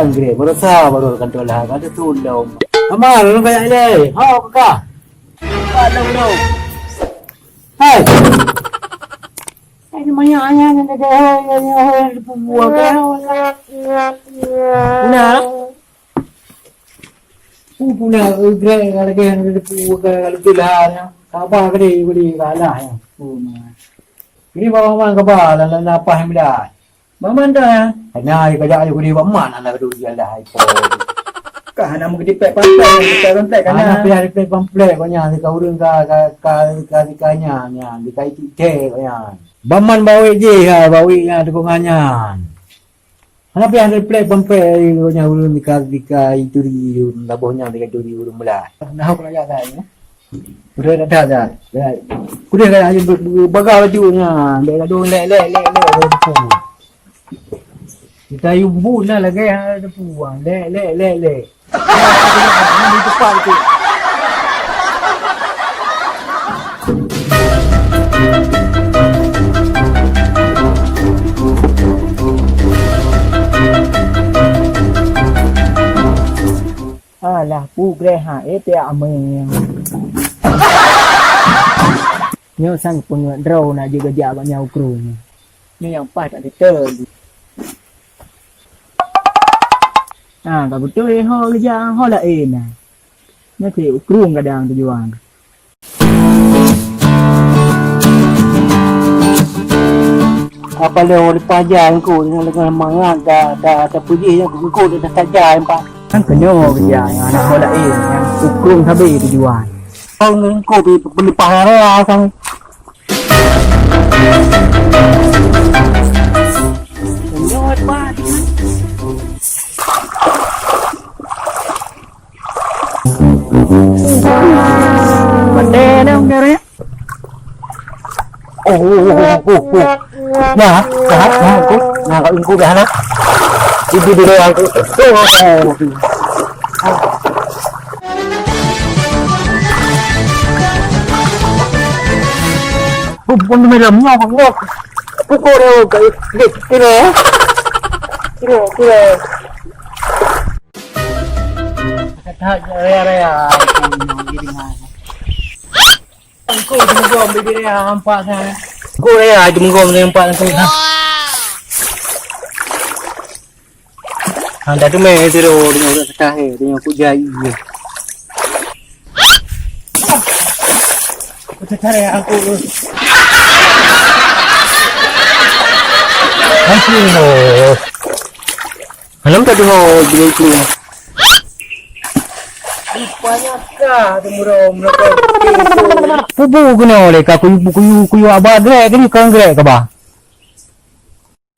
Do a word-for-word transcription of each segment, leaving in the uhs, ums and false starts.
Anggre, barosa baru kantor lah, ada tu lom. Amal, lu kayak ilai. Ha, kaka. Pak lom lom. Hai. Hai, maya ayah nak ada, hai, ayah, hai, buat apa? Nah. Pu puna, eh, grek ka lagèe hana teupeu ka, ka leuti lah nyan. Ka ba keudeh, keudeh ka alah nyan. Oh, ma. Jadi bak Maman ka ba, lam, lam, lam paih meudat. Maman dah nyan. Hana, ka jak ayo keudeh bak Man, hana keudeh jalan hai po. Ka hana meukeudipek pamflet, pamflet, pamflet ka na. Hana payah dipek pamflet kok nyan, ka ureueng ka, ka, ka, ka, ka nyan, nyan, ka itu teh kok nyan. Bak Man bawet jih, ha, bawet nyan, tukang nyan. Hana payah replek pamflet, nyan ureueng tika, tika ituri, laboh nyan tika ituri ureueng meulat. Nah, aku nak jaga ni. Udah dah, dah, dah. Udah dah, ayo be-, be-, baga baju nyan. Lek ladu, lek, lek, lek, lek, lek, lek. Kita yumbu na lagèe hana teupeu. Lek, lek, lek, lek. Di depan tu. Alah, pu greh ha, eh, tiap amai. Nyoe sang peungeut droe nak jeuet geujak bak nyang u krueng. Nyoe nyang paih tak teuteun. Ha, ka beutôi ho geujak ho laén na. Nyoe keu u krueng kadang tujuan. Apa lé ho leupah jai engko dengan, dengan mangat da, da, da peujih nyang engko da, da saja empat. Kan keunoe geujak nyang aneuk ho laén nyang u krueng sabe tujuan. Kong engko pi, pi, pi, pahara sang. Pandai dah, Ungkar, ya? Oh, oh, oh, oh, oh. Nah, nah, nah, aku, nah, aku, aku dah nak. Ibu dia aku. Oh, oh, oh. Bukan di dalam nyok, nyok. Pukul dia, kira, kira, kira. That raya-raya, aku nak jadi mana. Engkau temenggom bibir dia nampak sana. Engkau raya temenggom dia nampak engkau. Ha, dah tu meh tiro dengan urang setah eh, dengan kuk jai je. Aku setah eh, aku. Ampun. Malam tadi ho bila itu. Rupanya kah tu murah, murah. Pubu kena oleh ka kuyu, kuyu, kuyu abah grek tadi, kan grek ke bah?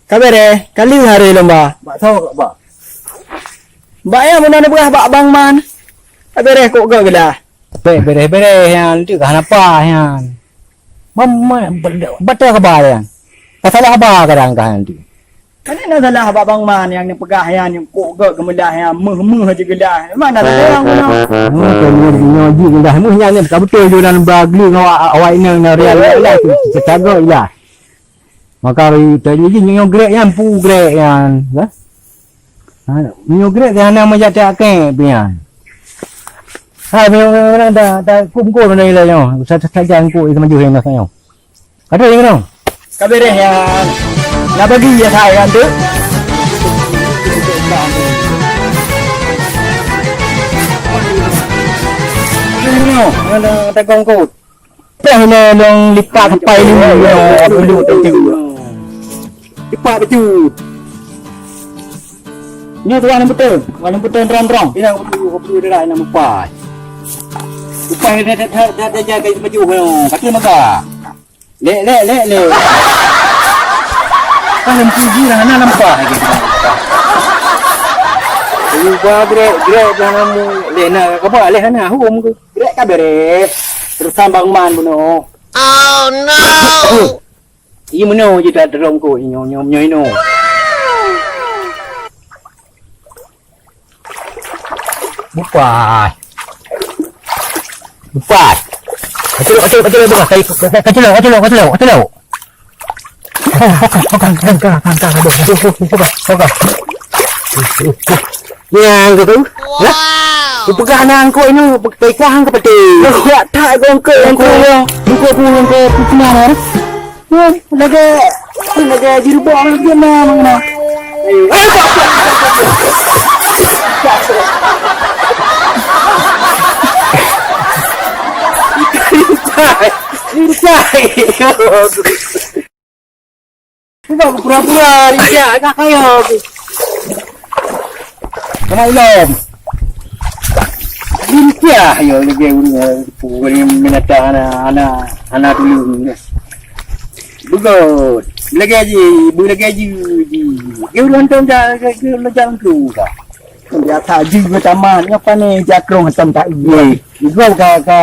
Ka bereh, ka lheueh hari lom bah. Bak tau kak bah. Bak ya meunan beurah bak Bang Man. Ka bereh kok gak gelah. Bek bereh-bereh nyan, tu kah napa nyan. Mama, betul kaba nyan. Ka salah haba kadang kah nyan tu. Kan na salah bak Bang Man nyang neupeugah nyan, nyang kok geuh geumeulah nyan, meuh-meuh aja geulah. Mana ada yang guna? Oh, tu nyoe, nyoe ji geulah. Meuh nyan ni ka beutôi ju dan bagli ngon awak, awak inong na real lah tu. Secago ilah. Maka tadi ji nyoe grek nyan, pu grek nyan. Lah. Ha, meunyoe grek teuh hana meujak tiak kèe pih nyan. Hai, meunyoe, meunyoe, meunyoe, da, da, kum, kum, da, da, nyoe. Sa, sa, saja engkau itu maju yang nak nyoe. Ada yang nyoe? Ka bereh ya. Nak bagi ya saya kan tu. Nyoe, ada, ada kongkot. Peh le long lipat sampai lima puluh tentu. Lipat betul. Ni tuan yang betul, tuan yang betul terang-terang. Ini yang betul, betul dia nak mupai. Mupai dia dah dah dah dah jaga maju. Kaki maka. Lek lek lek lek. Kan lampu ji dah nak nampak lagi. Ubah grek grek dah namu. Leh nak kaba leh hana hum ke. Grek ka bereh. Terusan Bang Man bunoe. Oh no. Iya meunoe ji that rhom kot nyoe nyoe nyoe inoe. Bupai. Bupai. Kacau kacau kacau bukai. Kacau kacau kacau kacau. Bukai bukai bukai bukai. Bukai bukai. Nyang keu tu? Hah? Kupeugah na angkot nyoe, peukah angkot peuti. Kuat that keu angkot, angkot nyoe. Angkot ku, angkot ku peunan, eh. Nyoe, lagèe, lagèe jeurubong lagèe na, na. Ayo. Cuba pura-pura rijak kat kaya tu. Kena ilom. Lincah yo lagi urang pukul binatang anak anak anak dulu. Begot. Lagi ji, bu lagi ji ji. Dia urang tu dah lagi lejang tu dah. Biasa ji ke taman, ngapa ni jakrong hitam tak iya. Juga ka ka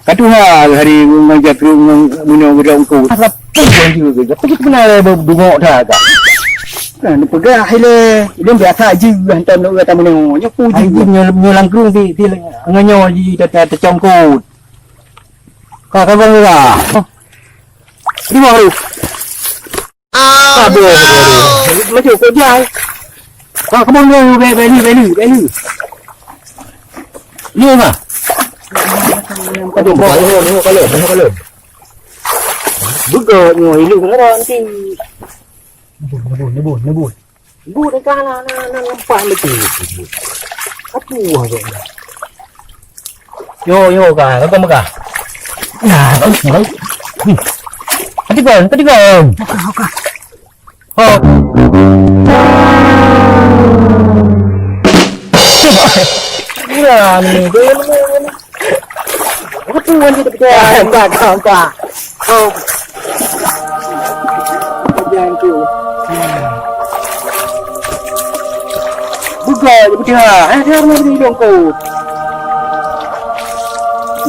Ka tuha hari ngon jakrong ngon bunoe geudong ku. Asai pun juga ke. Tapi kena le berdungok dah agak. Nah, ni peugah ile. Ile biasa je hantam nak kata menengok. Nyo puji. Anjing nyo nyo langkrung si si ngenyo ji tata tacongkot. Ka ka gong ka. Di bawah tu. Aduh, aduh, aduh. Macam kau jai. Ha, come on, beli, beli, beli, beli. Ni ha. Aduh, buka, tengok, tengok, kalau, tengok, kalau. Buka, tengok, ini kenapa nanti? Nebun, nebun, nebun, nebun. Bu, ni kan, na, na, na, nampak betul. Apa, apa? Yo, yo, ka, ka, ka. Nah, baik, baik. Hmm. Tadi kan, tadi kan. Oke, oke. Oh. Gila ni, gila ni. Apa tu yang kita percaya? Nampak, nampak. Oh. Jangan tu. Buka je pecah. Eh, dia orang ni dong kau.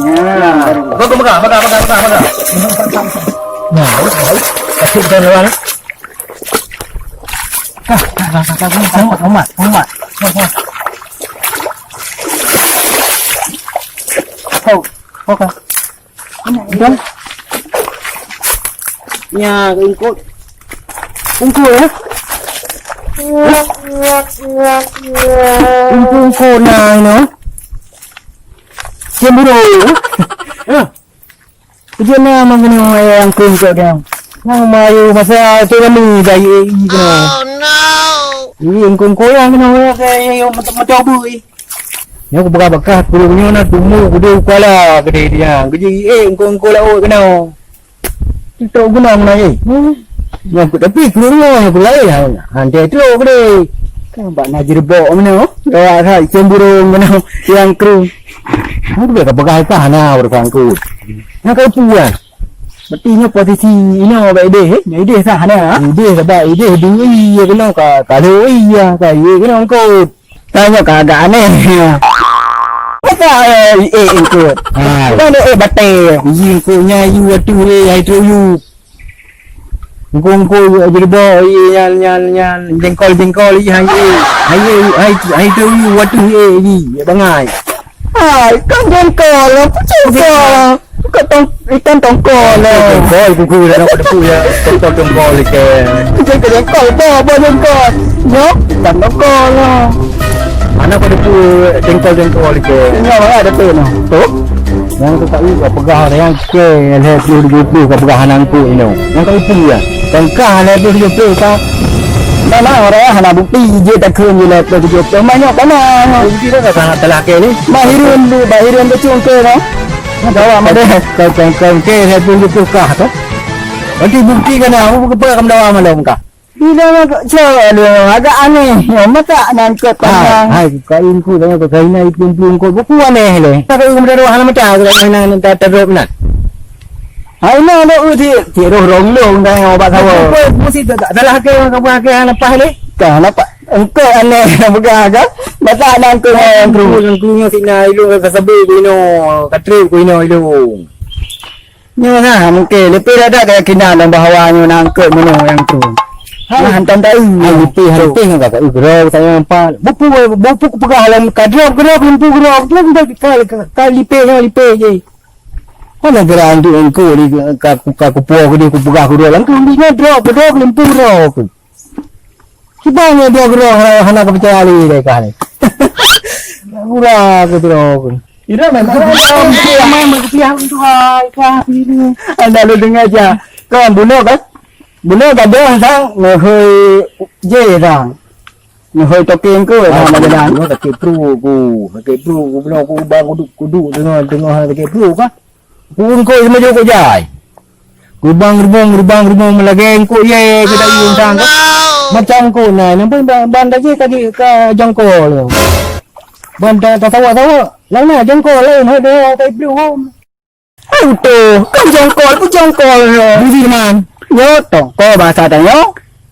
Ya. Bagus, bagus, bagus, bagus, bagus. Nah, bagus, bagus. Kasih kita lawan. Kah, kah, kah, kah, kah, kah, kah, kah, kah, kah. Kau, kau kah. Dah. Nya, ungkut. Ungkut, ya? Ungkut, ungkut, nah, you know. Cemburu. Ya. Ujian na mangkeunoe ayang keu keu dia. Nang mayu masa tu kami dah ye i kena. Oh no. Ini engkong koyang kena ya ke yo macam macam bu i. Nyoe kupeugah beukah puluh nyoe na tumu kudu kuala gede dia. Gede eh engkong kola oh kena. Itu guna mena eh. Nyoe tapi puluh nyoe pulai. Antai tu gede. Kan bak na jerbok mena. Lawak sai cemburu mena yang kru. Aku dah peugah kah na urusan ku. Nah, kau puan. Berarti nyoe posisi inoe bak ideh, eh? Nyoe ideh sah na. Ideh sabab ideh dui ya kena ka, ka lhok iya, ka ye kena angkut. Tanya ka agak aneh. Apa, eh, eh, angkut? Ha. Kan eh, batai. Iya, angkut nya, you atu, eh, hai tu, you. Engko-engko jilbab, iya, nyan, nyan, nyan, jengkol-jengkol, iya, hai, eh. Hai, eh, hai, hai tu, you, atu, eh, iya, bangai. Hai, kan jengkol, apa jengkol? Bukan tong-, ikan tongkol lah. Tongkol, kuku dah nampak debu ya. Tongkol, tongkol ikan. Jengkol, jengkol, apa, apa jengkol? Nyo, ikan tongkol lah. Mana pada tu tongkol, tongkol ikan? Nyo, mana ada tu, no? Tu? Yang tu tak lupa pegang orang yang ke, leh puluh tujuh puluh kau pegang anak aku, you know. Yang kau pun ya. Tengkah leh puluh tujuh puluh kau. Mana orang hana bukti je tak kena je leh puluh tujuh puluh. Mana, mana? Bukti dah tak telah ke ni. Bahirun tu, Bahirun tu cungke, no? Jawab, Madeh. Kau, kau, kau, ke, saya pun butuh kah tu. Nanti bukti kan aku ke pegang dawa malam kah. Bila nak cok dia, agak aneh. Masa nak angkat pandang. Hai, kau ingku tanya kau kaina itu pun kau buku aneh le. Tapi aku dah dua halaman tak, aku tak nak tak terus nak. Hai, nak ada uji. Cik roh rong long dah yang obat sawa. Mesti tak, tak salah ke, kau bukan ke yang lepas le. Kah lepas. Engkau aneh peugah ke? Masa ada engkau ngon kru. Engkau nyoe sina ilung ka sabe ku ino, ka trip ku ino ilung. Nyoe ha mungkin lepas dah ada keyakinan dan bahawa nyoe nangkep meunoe yang tu. Nah, hantam tahu. Hai, lipih, hai, lipih ngon kakak. Uh, gerau, saya nampak. Bupu, bupu peugah dalam kadrop, gerop, lempu, gerop. Belum dah ka, ka, ka lipih, nyoe lipih je. Mana gerang tu engkau ni, ka, ka, ka kupo ke dia, kupeugah ke dia. Langsung dia drop, drop, lempu, drop. Cuba nyoe dua keudroe hana, hana keupeucaya lé deh kah ni. Gura keudroe pun. Ira memang main begitu ya, itu hai kah ini. Anda lu dengar aja. Kan bunoe kan? Bunoe gadoh sang ngehoi je sang. Ngehoi toke engko Ah, sama dengan. Bunoe sakit perut ku. Sakit perut ku bunoe ku bang kudu kudu tengah tengah sakit perut kah? Ku engko sama jok jai. Geubang geubong geubang geubong meulagèe eungkôt ye kita yue sang ka. Macam eungkôt na, nampak ban, ban daging ka di, ka jongkol. Ban ta, ta sawak-sawak. Lalu na jongkol lain, hai deh, hai blue home. Hai utoh, kan jongkol, bu jongkol nyoe. Bisi teman. Nyoe tongkol bahasa tanyoe.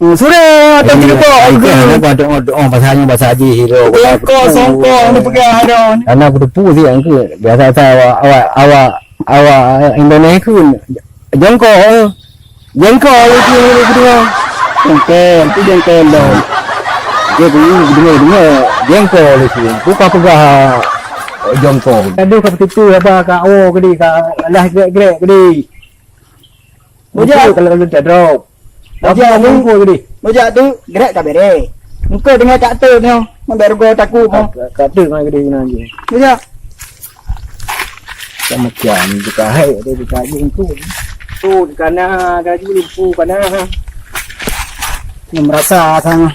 Hmm, sudah atau tidak kok. Ada doa doa bahasanya bahasa Haji Hiro. Jongkol songkol ni pegang ada. Karena aku tepu sih yang ke biasa saya awak awak awak Awak Indonesia ku jongkol. Jongkol itu yang aku dengar. Jongkol, itu jongkol dong. Dia ku dengar dengar jongkol itu. Bukan peugah jongkol. Aduh ka betutu apa ka awo gede ka lah grek-grek gede. Bujang. Kalau kalau tak drop. Bujang ni. Apa gede? Bujang tu grek ka bere. Engkau dengar tak tu nyoh. Member go takut mo. Tak tu ngai gede nanti. Bujang. Sama kian buka hai ada buka jengku. Tu di kana ada juga limpu kana. Yang merasa sang.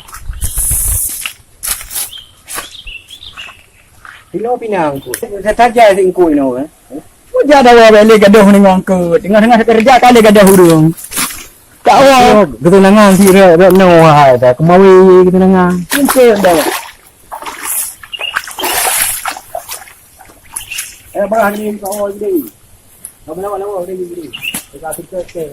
Pino pinang ku. Saya saja singkui no eh. Uja dawa beli gaduh ni ngongku. Tengah-tengah kerja kali gaduh urung. Tak wa. Ketenangan si rek rek no hai tak kemawi ketenangan. Singkui dah. Eh, barang ni kau awal gede. Kau lawan-lawan gede gede. Kita fikir ke.